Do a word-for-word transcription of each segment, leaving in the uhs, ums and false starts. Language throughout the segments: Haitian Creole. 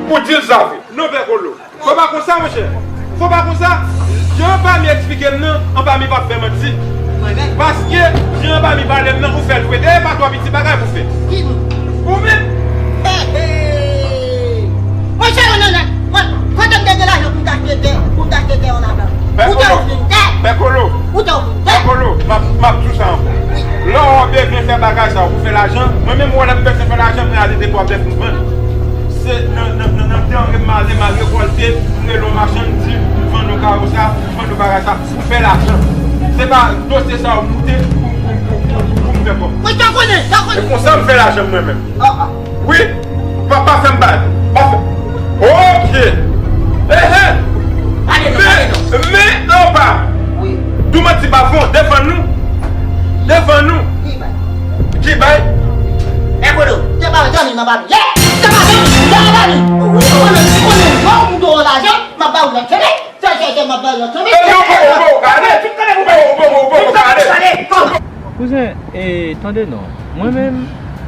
Pou di l sa vre. Non, Pè Kolo. Fò pa konsa, monchè. Fò pa konsa. Jan Anpami eksplike m nan, Anpami p ap fè manti. Paske jan Anpami pale m nan, ou fè l jwe. E pa twò piti bagay pou fè. Ki moun? Ou menm. Monchè, non, non, non. Mwen, kote m te gen lajan pou m t achte tè, pou m t achte tè an ladan? Pè Kolo. Ou te ofri m tè. Pè Kolo. Ou te ofri m tè. Pè Kolo, m ap, m ap di w sa ankò. Wi. Lè w bezwen fè bagay sa, ou fè lajan. Mwen menm, ou wè lè m bezwen fè lajan, mwen ale de twa bèf m vann. Se nan, nan, nan, nan tè an ke m ale, m al rekòlte, m rele yon machann, m di, vann nou kawo sa, vann nou bagay sa, pou fè lajan. Se pa dosye sa w moute pou, pou, pou, pou, pou m fè kòb. Mwen te konnen, te konnen. E konsa m fè lajan mwen menm. Wi, pa, pa fè m bal. Pa fè. Ok. Ehe. Men, men, anba. Wi. Doumanti pa fon, defann nou. Defann nou. Ki bay? Ki bay? Ekolo, te ba zanmi nan ba. Ye! Te ba zanmi nan ba. Ou konnen, ou konnen, bon, ou do lajan, m ap ba ou lòt semèn. Fè, fè, fè, m ap ba ou lòt semèn. E, ou poko, ou poko gade. Ou poko, ou poko, ou poko gade. Kouzen, e, tande non. Mwen menm,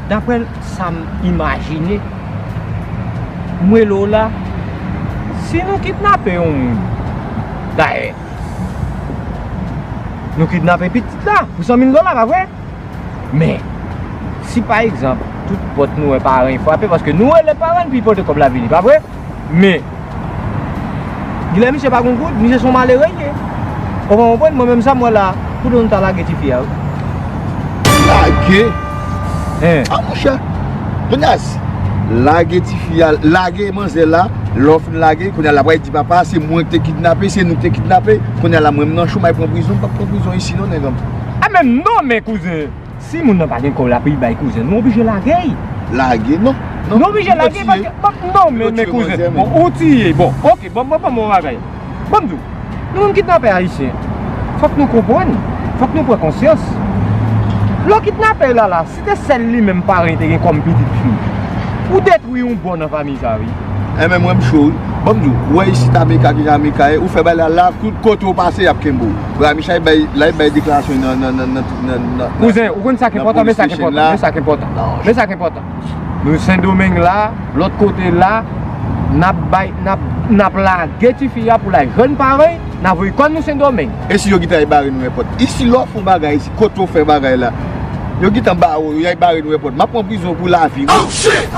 daprè sa m imajine, m rele w la, si nou kidnape yon moun, dayè, nou kidnape pitit la pou san mil dola, pa vre? Men, si pa egzanp, tout pòt nou wè paran frape, paske nou rele paran, pi pote kòb la vini, pa vre? Men, genlè misye pa gon goud, misye se yon malere l ye. Ou pa konprann? Mwen menm sa m wè la, kote nou ta lage tifi a, wi. Lage? Hein? A, monchè. Kounye a, si lage tifi a, lage manzè la, lè w fin lage, kounye a l ap pral di papa, se mwen ki te kidnape, se nou ki te kidnape. Kounye a la, mwen menm nan cho, m al pran prizon, m p ap pran prizon isi non, nèg an. A, men non, men kouzen. Si moun nan pa gen kòb la pou li bay kouzen, nou oblije lage l. Lage? Non, non. Nou oblije lage paske, bon, non, men, men kouzen. Bon, ou tiye. Bon, ok, bon, bon, bon, bon, bagay. Bon, m di w, nou menm kidnapè ayisyen, fòk nou konprann, fòk nou pran konsyans. Lè w kidnapè la, la, si te sèl li menm paran te gen kòm pitit fi, ou detwi yon bò nan fanmi sa, wi. Enben, mwen, m cho, wi. Bon, m di w, ou wè isit Amerika, ki jan Amerika ye, ou fè bagay la, la, kote w pase, y ap kenbe w. Bramicha, y bay, la, y bay deklarasyon nan, nan, nan, nan, nan, nan, nan, Kouzen, ou konn sa k enpòtan, men sa k enpòtan, men sa k enpòtan. Men sa k enpòtan. Nou Sendomeng la, lòt kote la, n ap bay, n ap, n ap lage tifi a pou l al jwenn paran l, n a voye kò nou Sendomeng. E si yo gentan al bare nou nenpòt? E si lè w fè yon bagay, e si kote w fè bagay la, yo gentan bare w, yo al bare nou nenpòt? M ap pran prizon pou lavi, wi. Oh, shit!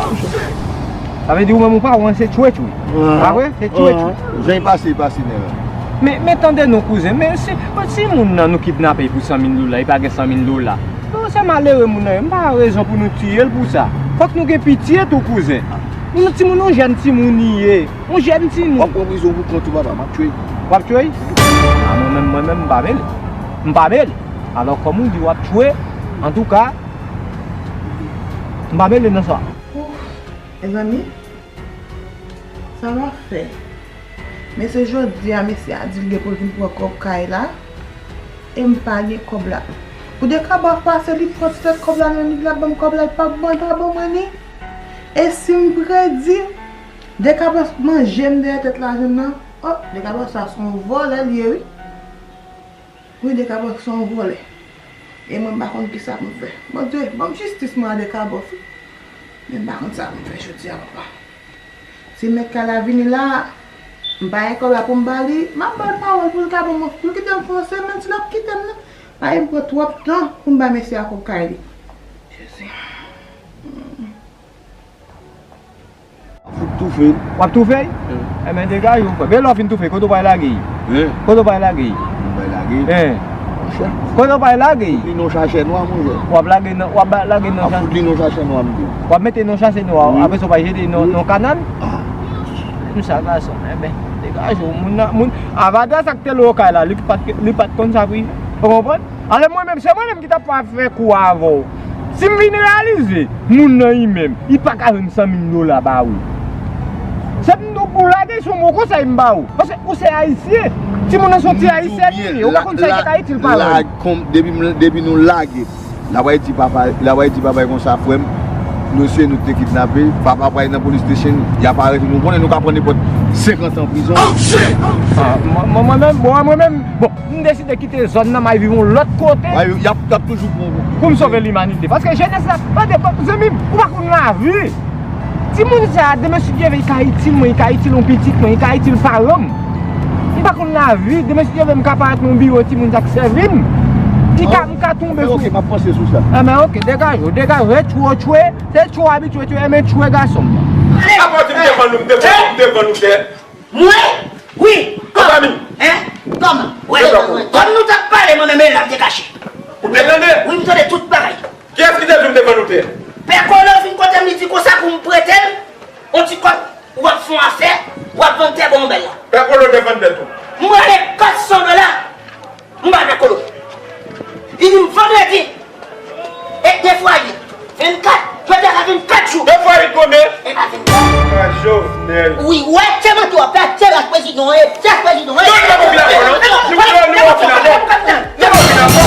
Sa vle di ou menm ou pa wè se tchwe tchwe. Pa vre? Se tchwe tchwe. Jan l pase, l pase, nèg la. Men, men tande non, kouzen, men si, si moun nan nou kidnape pou san mil dola, li pa gen san mil dola. Non, se malere moun nan ye. M pa wè rezon pou nou tiye l pou sa. Fòk nou gen pitye tou, kouzen. Yon timoun, yon jèn timoun li ye. Yon jèn timoun. W ap pran prizon pou kont ou, papa, m ap tchwe. W ap tchwe? A, mwen menm, mwen menm, m pa mele. M pa mele. Alò, kòm ou di w ap tchwe, antouka, m pa mele nan sa. Ouf, mezanmi, sa m ap fè? Men se jodi a, mesye a di l gen pou l vin pran kòb kay la, e m pa gen kòb la. Pou Dekabòs pase, li pran ti tèt kòb la nan men l, li di l ap ban m kòb la, li p ap ban, pa ban mwen li. E si m predi, Dekabòs manje m dèyè tèt lajan m nan. Oh, Dekabòs sa se yon vòlè l ye, wi. Wi, Dekabòs se yon vòlè. E mwen, m pa konn kisa pou m fè. Bondye, ban m jistis mwen a Dekabòs, wi. Men m pa konn sa pou m fè jodi a, papa. Si mèt kay la vini la, m pa gen kòb la pou m ba li, m ap ba l pawòl pou l ka ban mwen, pou l kite m fè yon semèn, si l ap kite m nan. Paske m pran twòp tan pou m bay mesye a kòb kay li. Jezi. Fout toufe l. W ap toufe l? Wi. Enben, degaje w, frè. Men lè w fin toufe l, kote w pral lage l? Hein? Kote w pral lage l? Mwen pral lage l. Hein? Monchè. Kote w pral lage l? Li nan yon sachè nwa, monchè. W ap lage nan, w ap ba-, lage nan sachè. Ap fout li nan yon sachè nwa, m di w. W ap mete nan yon sachè nwa, wi, apre sa w pral jete nan, nan kanal? Ah. Menm sa, gason. Enben, degaje w, moun nan, moun, avadra sa k te lwe kay la, li pa t, li pa t konn sa prive. Ou konprann? Alò mwen menm, se mwen menm ki t ap fè kou a avè w. Si m vin reyalize, moun nan li menm, li pa ka jwenn san mil dola ba ou. Se m di w pou w lage, se yon mo konsèy m ba ou. Paske ou se ayisyen. Timoun nan se yon ti ayisyen li ye. Ou pa konn sa ki t Ayiti, l pa jwenn. Depi m, depi nou lage, l ap di papa, l ap di papa konsa, frè m, nou se nou ki te kidnape, papa pral nan police station, y ap arete nou. Ou konnen nou ka pran nenpòt senkant an prizon. Ah, mwen, mwen, mwen menm, bon, mwen menm, bon, m deside kite zòn nan, m al viv yon lòt kote. Y ap, y ap toujou pran ou. Pou m sove limanite. Paske jenès la, tande, zanmi m, ou pa konn lavi. Timoun sa a, demen si Dye vle, li ka itil mwen, li ka itil yon pitit mwen, li ka itil paran m. M pa konn lavi, demen si Dye vle, m ka parèt nan yon biwo timoun sa k sèvi m. Li ka, m ka tonbe sou. Oke, m ap panse sou sa. Enben, oke, degaje w, degaje w. E tchwe, tchwe, se tchwe w abitye tchwe, enben tchwe gason m nan. Apa w di m te vann ou, m te vann ou, m te vann ou tè? Mwen? Wi. Kòman? Hein? Kòman? Ou ale vann mwen. Kòm nou t ap pale, mwen menm, e la m te kache. Ou te tande? Wi, m tande tout bagay. Kiyès ki te di w m te vann ou tè? Pè Kolo vin kote m, li di konsa pou m prete l yon ti kòb, w ap fè yon afè, w ap vann tè ban m bèl la. Pè Kolo te vann tèt ou? M rele kat san dola, m ba Pè Kolo. Li di m vandredi, e de fwa uit, vennkat, jodi a ka vennkat jou. De fwa uit konbyen? E pa vennkat. Ah, Jovenel. Wi, wè, se manti w ap fè, se rach prezidan, e se rach prezidan, e. Non, li pa konbyen akò, non. Li pa konbyen akò. Li pa konbyen akò.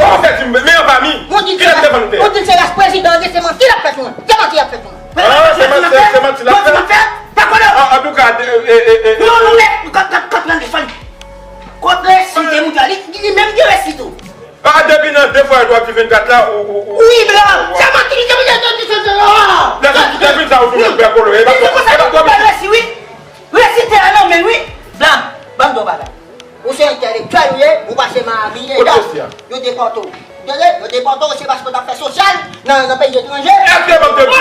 Kòman w fè di m, men an pa mi? Kilè ki te vann ou tè? Ou di se rach prezidan, se manti l ap fè sou mwen. Se manti l ap fè sou mwen. Ah, se manti, se manti l ap fè? Pè Kolo. Ah, antouka, e, e, e, e, non, non, men, kòt, kòt, kòt nan li fann. Kot resi te moutre li, li menm gen resi tou. Ah, depi nan de fwa uit w ap di vennkat la, ou, ou, ou. Wi, blan. Se manti li te moutre, te di se, se, oh. Depi, depi sa ou tounen pè Kolo, e pa twò, e pa twò piti. Resi, wi. Resi te nan men, wi. Blan, ban m di w bagay. Ou se entèlektyèl ou ye, ou pase Miami, e la, yo depòte w. Tande, yo depòte w, se paske w t ap fè sosyal nan, nan peyi etranje. Èske m ap te di,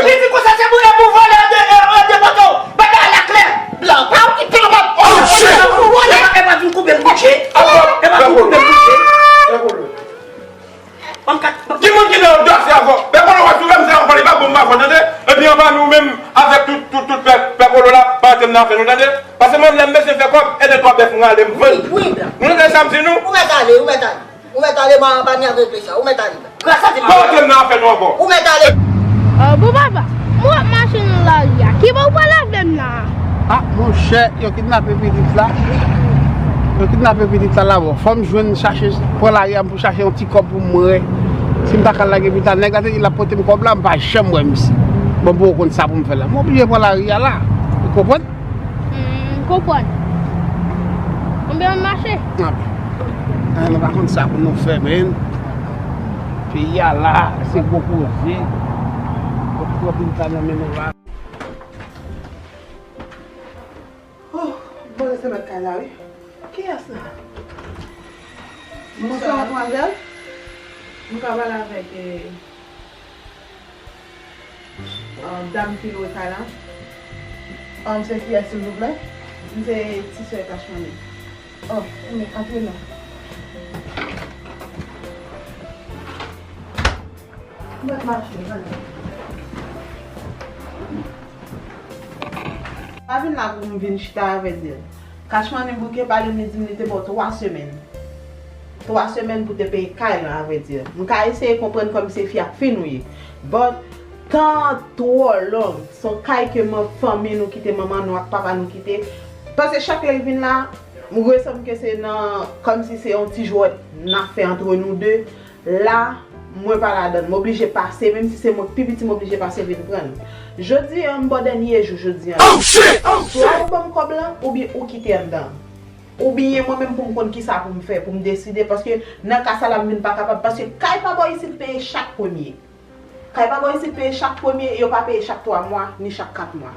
li di konsa se pou, e pou vòlè yo de, e, e, depòte w. Bagay la klè. Blan, pa okipe w, pa. Oh, shit! E pa, e pa vin koupe m bouche. E pa vin koupe m bouche. Ban m kat, ban m kat. Ki moun ki nan odasye avè w? Pè Kolo, w ap sou fè m sa ankò, li pa bon m pa fò, tande? Epi anba nou menm, avèk tout, tout, tout pè, pè Kolo la, pa antre m nan afè nou, tande? Paske mwen, lè m bezwen fè kòb, e de twa bèf m rale m vann. Wi, wi, blan. Nou tande sa m di nou? Ou mèt ale, ou mèt ale. Ou mèt ale, m a pa ni ap regle sa. Ou mèt ale. Gras a Dye, m a. Pa antre m nan afè nou ankò. Ou mèt ale. Ah, bon papa, mwen ap mache nan lari a. Ki bò ou pral avè m la? Ah, monchè, yo kidnape pitit la. Yo kidnape pitit la la, bon. Fò m jwenn chache, pran lari a pou chache yon ti kòb pou mwen. Si m ta ka lage pitit la, nèg la te di l ap pote m kòb la, m pa janm wè misye. Bon, pou w konn sa pou m fè la. M oblije pran lari a la. Ou konprann? Hmm, m konprann. Konbyen moun mache? Anben, nou pa konn sa pou nou fè, men. Peyi a la, se gwo koze. Gwo pwoblèm sa nan men nou la. Oh, bon, se mèt kay la, wi. Kiyès la? Bonswa, madmwazèl. M ka pale avèk, eh, Ah, dam ki lwe kay la. Ah, se kiyès, silvouplè? M se ti sè Cash Money. Oh, men, antre non. Mèt mache, ann. Pa vin la pou m vin chita avè l. Cash Money bouke pale m, li di m li te ba w twa semèn. Twa semèn pou te peye kay lan, avrèdi. M ka eseye konprann kòmsi se fi ak fi nou ye. But, tan an twò long. Se yon kay ke man, fanmi nou kite, manman nou ak papa nou kite. Paske chak lè l vin la, m resanm ke se nan, kòmsi se yon ti jwèt n ap fè antre nou de. La, mwen pa ladann. M oblije pase, menm si se mwen k pi piti, m oblije pase vin pran l. Jodi a, m ba w dènye jou jodi a. Oh, shit! Oh, shit! Swa ou ban m kòb lan, oubyen ou kite anndan. Oubyen mwen menm pou m konn kisa pou m fè, pou m deside, paske nan ka sa la m vin pa kapab, paske kay pa bò isit peye chak premye. Kay pa bò isit peye chak premye, yo pa peye chak twa mwa, ni chak kat mwa.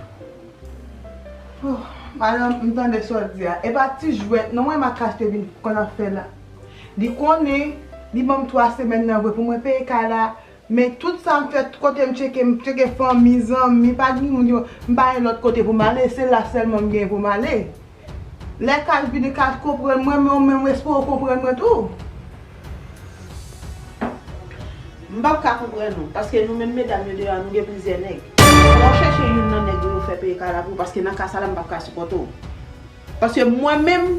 Oh, madanm, m tande sa w di a. E pa ti jwèt non, mwen Makache te vin konn ap fè la. Li konnen, li ban m twa semèn nan vre pou mwen peye kay la. Men tout sa m fè, tout kote m tcheke, m tcheke fanmi, zanmi, pa gen moun yo, m pa gen lòt kote pou m ale, se la sèlman m gen pou m ale. Lè Cash vini, Cash konprann mwen, men ou menm w espere w konprann mwen tou. M p ap ka konprann ou, paske nou menm medam yo deyò a, nou gen plizyè nèg. Fò w chèche youn nan nèg yo, yo fè peye kay la pou ou, paske nan ka sa la, m p ap ka sipòte w. Paske mwen menm,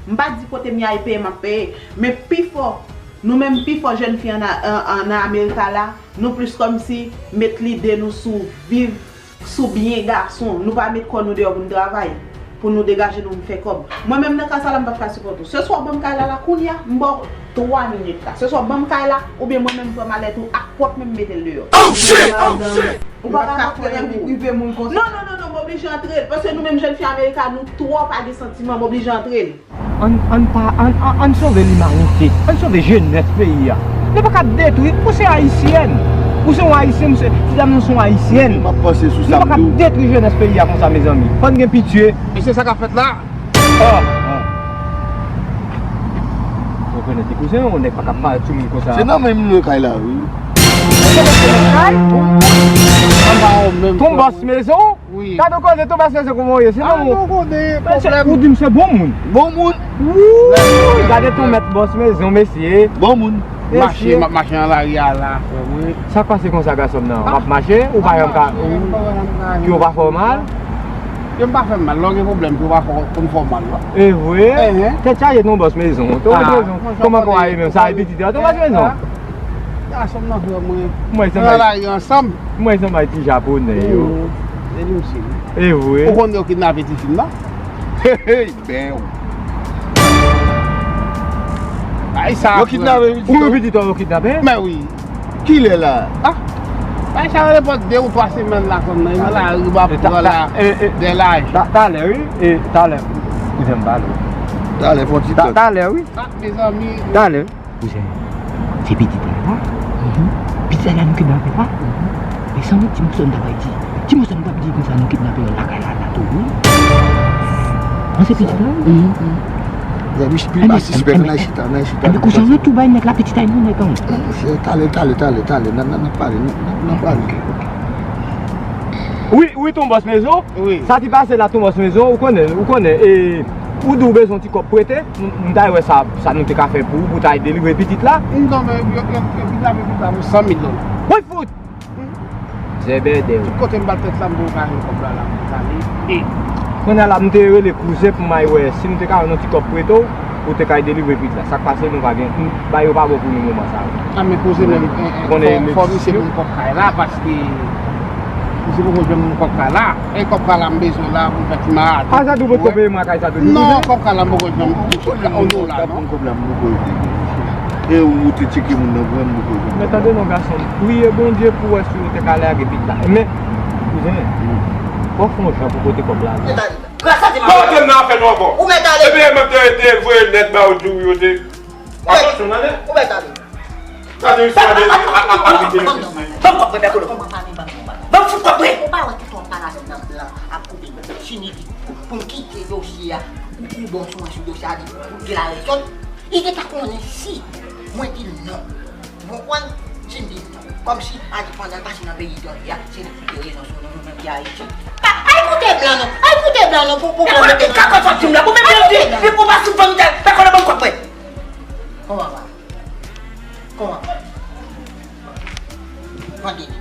m pa di kote m ye a e peye m ap peye, men pifò, nou menm pifò jèn fi ann, ann, ann Amerika la, nou plis kòmsi met lide nou sou viv sou byen gason, nou pa met kò nou deyò pou n travay, pou nou degaje nou, pou n fè kòb. Mwen menm nan ka sa la, m p ap ka sipòte w. Se swa w ban m kay la la kounye a, m ba w twa minit la. Se swa w ban m kay la, oubyen mwen menm m pran malèt ou ak pòt mwen m mete l deyò. Oh, shit! Oh, shit! Ou pa ka antre nan vi prive moun konsa. Non, non, non, non, m oblije antre l, paske nou menm jèn fi Amerika, nou twò pa gen santiman, m oblije antre l. Ann, ann pa, ann, ann, ann sove limanite, ann sove jenès peyi a. Nou pa ka detwi, ou se ayisyèn. Ou se yon ayisyen, misye, ti dam nan se yon ayisyèn. M ap panse sou sa. Nou pa ka detwi jenès peyi a konsa, mezanmi. Fò n gen pitye. E se sa k ap fèt la. Ah. Ou konnen ti kouzen, yon nèg pa ka pale sou moun konsa. Se nan menm nivo kay la, wi. Ton bòs mezon? Wi. Gade yon koze, ton bòs mezon kòman w ye? Se nan ou. Ou di m se bon moun. Bon moun. Wouy, gade ton mèt bòs mezon, mesye. Bon moun. Mache, m ap mache nan lari a la, frè mwen. Sa k pase konsa, gason m nan? W ap mache, ou pa janm ka, ou, pye w pa fè w mal? Pye m pa fè m mal, lè w gen pwoblèm, pye w pa fè w konn fè w mal, non. E vre? Tèt chaje ton bòs mezon. Ton bòs mezon. Kòman kò a ye menm? Sa e pitit la, ton bòs mezon? Gason m nan, frè mwen. Mwen, se nan lari ansanm. Mwen, se bay ti japonè yo. E li misye. E vre? Ou konn yo kidnape ti fi m nan? Hey, hey, bèw. Ay sa. Yo kidnape pitit ou? Ou pitit ou yo kidnape? Mè wi. Kilè la? Ah. Bay sa yo nenpòt de ou twa semèn la konn nan lari, m ap pran la. Dè laj. Talè wi. E talè. Kouzen m pale. Talè fon ti talè wi. Talè. Kouzen, se pitit la la. Pitit la la nou kidnape pa. E san mèt ti moso m ta bay di. Ti moso m t ap di konsa nou kidnape yo lakay la la tou wi. An se pitit la wi. Misye pi pa sispèk nan chita, nan chita. Ebyen kouzen yo tou bay nèg la pitit ay nou nèg an. Talè, talè, talè, talè, nan, nan, nan pale, nan, nan, nan pale. Wi, wi, ton bòs mezon. Wi. Sa ki pase la, ton bòs mezon, ou konnen, ou konnen, e, ou di w bezwen ti kòb prete, m, m ta wè sa, sa nou te ka fè pou ou, pou w ta delivre pitit la. Non, men yo, yo, yo kidnape pitit la pou san mil dola. Woy fout! Zèbèdè. Tout kote m bat tèt la, m di w ka jwenn kòb la, la, m ale. E. Kounye a la, m te rele kouzen pou m al wè si m te ka jwenn yon ti kòb prete w, pou w te ka delivre pitit la. Sa k pase, nou pa gen, m, bagay yo pa bon pou nou moman sa a. A, men kouzen menm, fò, fò misye pou m kòb kay la, paske misye poko jwenn m kòb kay la. E kòb kay la m bezwen la pou m fè ti maraton. A, sa tou potko peye mwen kay sa tou. Non, kòb kay la m poko jwenn m on dola, non. Kòb la m poko jwenn. E ou te tcheke moun nan vre m poko jwenn. Men tande non, gason m, priye Bondye pou wè si ou te ka lage pitit la. Men, kouzen, fò w fè yon jan pou pote kòb la. Gras a di m. Pa antre nan afè nou ankò. Ou mèt ale. Epi e menm te, te voye lèt ba yo di w yo te. Atansyon, tande. Ou mèt ale. Tande, misye tande. Ban m kòb mwen, bèkolo. Ban m fout kòb mwen. Ou pa wè tout tan w ap pale avè m nan blan ap koupe m. Fini di pou, pou m kite dosye a. Ou, ou bon sou mwen sou dosye a di pou deklare sòt. Li te ka konnen si mwen di l non. Ou konprann? Si m di non. Kòmsi a di pandan l pase nan peyi etranje a, se li ki te rezon sou nou, nou menm ki Ayiti. Pa, ay koute blan non. Ay koute blan non pou, pou, pou. Kakòt sòti m la, pou menm jan di, li pou pa sou fanm tèl, fè konnen ban m kòb mwen. Kòman va? Kòman? Vandredi.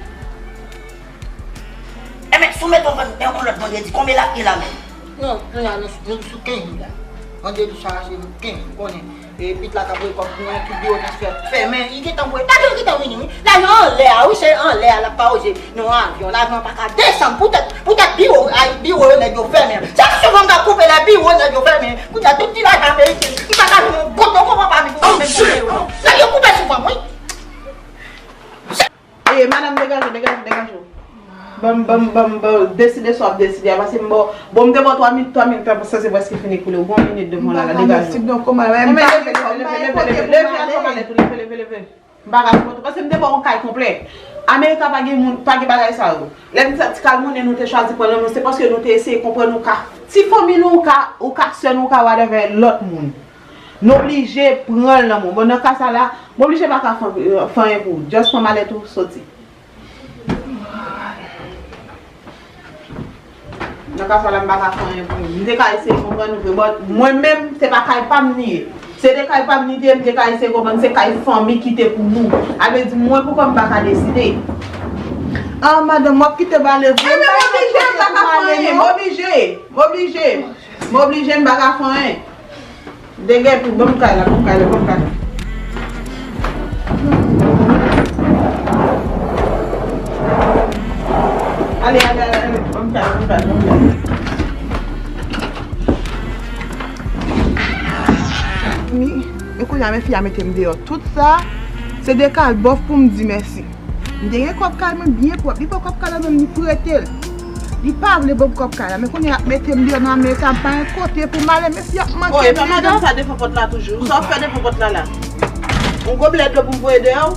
Enben, si w mete yon van-, yon lòt vandredi, konbyen l ap gen la menm? Non, kounye a nou, nou sou kenz jou la. Vandredi sa a se kenz jou, konnen. E pitit la k ap voye kòb pou mwen, tout biwo transfè fèmen. Li gentan voye, lajan gentan vini wi. Lajan anlè a wi, se anlè a l ap pa oze nan yon avyon. Lajan an pa ka desann poutèt, poutèt biwo, ay, biwo yo nèg yo fèmen. Chak jou fò m ta koupe lè biwo nèg yo fèmen. Kounye a tout ti lajan ameriken, m pa ka jwenn yon goud, non, konprann pa vin pou mwen menm pou mwen yo non. Nèg yo koupe sou fanm wi. E, madanm, degaje w, degaje w, degaje w. Ban m, ban m, ban m, ban m, deside sa w ap deside a, paske m ba w, bon, m te ba w twa minit, twa minit la, sa se prèske fini koule. Ou gen yon minit devan la, la, degaje w. Enben, leve, leve, leve, leve, leve, leve, leve, leve, leve. M pa ka sipòte w, paske m te ba w yon kay konplè. Amerika pa gen moun, pa gen bagay sa yo. Lè m sa ti kal monnen nou te chwazi pran nan nou, se paske nou te eseye konprann ou ka, ti fanmi nou, ou ka, ou ka sè nou, ou ka whatever lòt moun. Nou oblije pran l nan men w. Bon, nan ka sa la, m oblije pa ka fè, fè anyen pou ou. Just pran malèt ou, soti. Nan ka sa la, m pa ka fè anyen pou ou. M te ka eseye konprann ou vre, but mwen menm, se pa kay pa m li ye. Se te kay pa m li te ye, m te ka eseye konprann, se kay fanmi ki te pou nou. A vle di, mwen pou kò m, m pa ka deside. Ah, madanm, w ap kite m ale vre? Enben, m oblije, m pa ka fè anyen, m oblije, m oblije, m oblije, m pa ka fè anyen. Degè tou, ban m kay la, ban m kay la, ban m kay la. Ale, ale, ale, ale, ban m kay la, ban m kay la, ban m kay la. Mi, e kounye a, men fi a mete m deyò. Tout sa, se de kal bòf pou m di mèsi. M te gen kòb kay mwen byen pwòp. Li pran kòb kay la menm, li prete l. Li pa vle ban m kòb kay la. Men kounye a, y ap mete m deyò nan Amerika, m pa gen kote pou m ale, men fi ap manke m. Oh, epa madanm sa devan pòt la toujou. Sa w ap fè devan pòt la la? Yon goblè dlo pou m voye deyò w?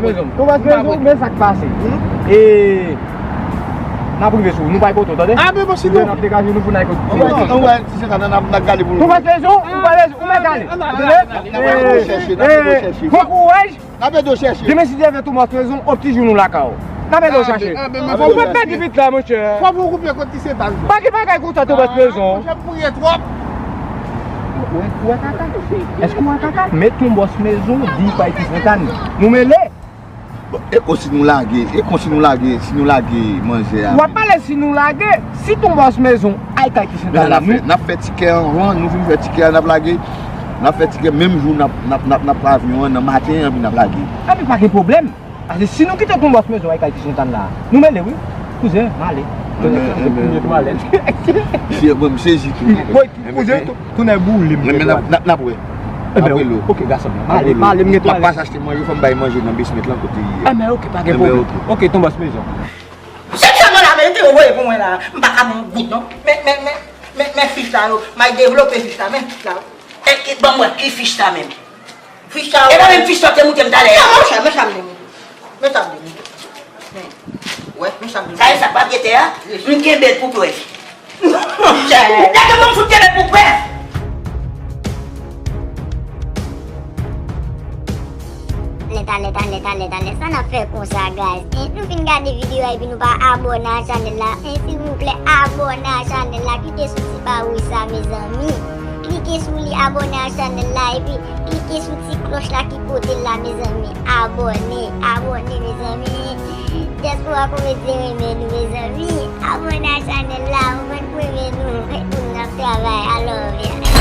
pa pran. Tonbòs Mezon, men sa k pase. E, n ap rive sou ou, nou bay kote w, tande? A, men bon, sinon. N ap degaje nou pou n al kote. Ou wè, ou wè, ti Sentàn nan, n ap, n ap gade pou nou. Tonbòs Mezon, ou bay Mezon, ou mèt ale. Tande? N ap ede w chèche, n ap ede w chèche. Bon kouraj. N ap ede w chèche. Demen, si Dye vle, Tonbòs Mezon, on pti jou nou lakay ou. N ap ede w chèche. Ou pa pèdi vit la, monchè. Fò pou w koupe kot ti Sentàn. Pa gen bagay konsa, Tonbòs Mezon. Monchè, m priye twòp. Ou wè, ou wè kaka? Èske ou wè kaka? Men Tonbòs Mezon di pa iti Sentàn. Nou mele. Bon, e kon si nou lage, e kon si nou lage, si nou lage manzè a. W ap pale si nou lage, si Tonbòs Mezon ay kay ti Sentàn la, nou. N ap fè, n ap fè tikè anvan, nou fin fè tikè a, n ap lage. N ap fè tikè menm jou n ap, n ap, n ap, n ap pran avyon an, nan maten an, epi n ap lage. Epi pa gen pwoblèm. Paske si nou kite Tonbòs Mezon ay kay ti Sentàn la, nou mele wi. Kouzen, m ale. Tounen, tounen twalèt. Si, mwen, m sezi tou. Woy, kouzen, tou- tounen boule m. Men, men, n ap, n ap, n ap wè. Enben, oke, gason m. M ale, m ale, m gen twalèt. M ap pase achte manje, fò m bay manje nan basement lan kote li ye. Enben, oke, pa gen pwoblèm. Oke, Tonbòs Mezon. Se sèlman la, men, te voye pou mwen la. M pa ka pran goud, non. Men, men, men, men, men fich la yo. M ay devlope fich la, men fich la yo. E, e, ban m wè, ki fich sa menm? Fich sa yo. E pa menm fich sa w te montre m talè a? Non, monchè, men sa m te montre. Men sa m te montre. Men, wè, men sa m te montre. Sa e sa papye tè a? M kenbe l pou prèv. Monchè, nèg yo ban m fout kenbe l pou prèv. Talè, talè, talè, talè, talè. Sa n ap fè konsa, guys? En, nou fin gade videyo a epi nou pa abòne a chanèl la. En, silvouplè, abòne a chanèl la. Klike sou ti ba wouj sa, mezanmi. Klike sou li, abòne a chanèl la. Epi, klike sou ti klòch la ki kote l la, mezanmi. Abòne, abòne, mezanmi. Dyaspora Komedyen renmen nou, mezanmi. Abòne a chanèl la, ou konn pou renmen nou. Renmen nou, n ap travay. I love you.